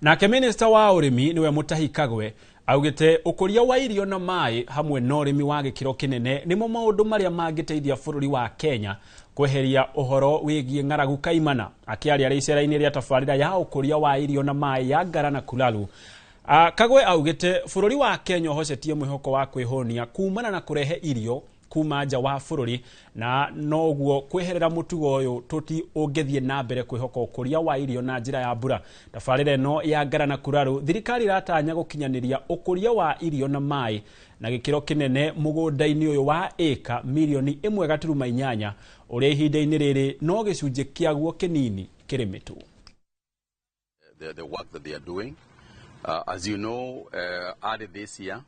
Nake minista wa ũrĩmi nĩwe Mutahi Kagwe augĩte ũkũria wa irio na maĩ hamwe na ũrĩmi wa gĩkĩro kĩnene nĩmo maũndũ marĩa mangĩteithia bũrũri wa Kenya kweheria ũhoro wĩgiĩ ng'aragu kaimana. Akĩaria arĩ icera-inĩ rĩa tabarĩra ya ũkũria wa irio na maĩ ya Ngara na Kulalu, Kagwe augĩte bũrũri wa Kenya ũhocetie mwĩhoko wa kwĩhũnia kumana na kũrehe irio kuma nja wa bũrũri, na noguo kweherera mũtugo ũyũ tũti ũngĩthiĩ na mbere kwĩhoka ũkũria wa irio na njĩra ya mbura. Tabarĩra ĩno ya Ngara na Kuraru, thirikari ĩratanya gũkinyanĩria ũkũria wa irio na maĩ na gĩkĩro kĩnene mũgũnda-inĩ ũyũ wa ĩka mirioni 1.8, ũrĩa ihinda-inĩ rĩrĩ no gĩcunjĩ kĩaguo kĩnini kĩrĩmĩtwo. The work that they are doing. As you know, early this year,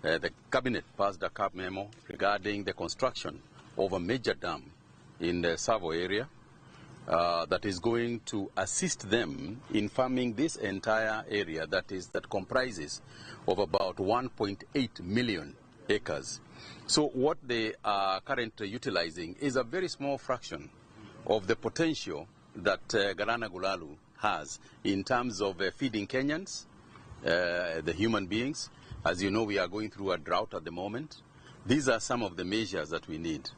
the cabinet passed a CAB memo regarding the construction of a major dam in the Tsavo area that is going to assist them in farming this entire area that comprises of about 1.8 million acres. So what they are currently utilizing is a very small fraction of the potential that Galana Kulalu has in terms of feeding Kenyans, the human beings. As you know, we are going through a drought at the moment. These are some of the measures that we need.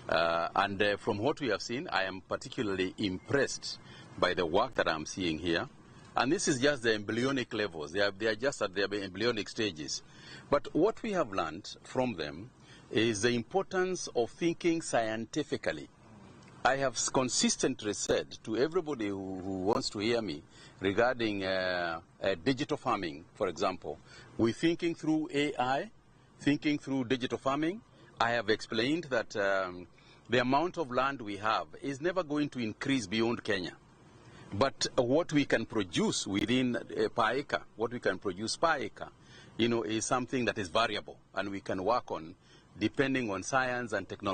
And from what we have seen, I am particularly impressed by the work that I'm seeing here. And this is just the embryonic levels. They are just at their embryonic stages. But what we have learned from them is the importance of thinking scientifically. I have consistently said to everybody who wants to hear me regarding digital farming, for example, we're thinking through AI, thinking through digital farming. I have explained that the amount of land we have is never going to increase beyond Kenya. But what we can produce within per acre, what we can produce per acre, is something that is variable and we can work on depending on science and technology.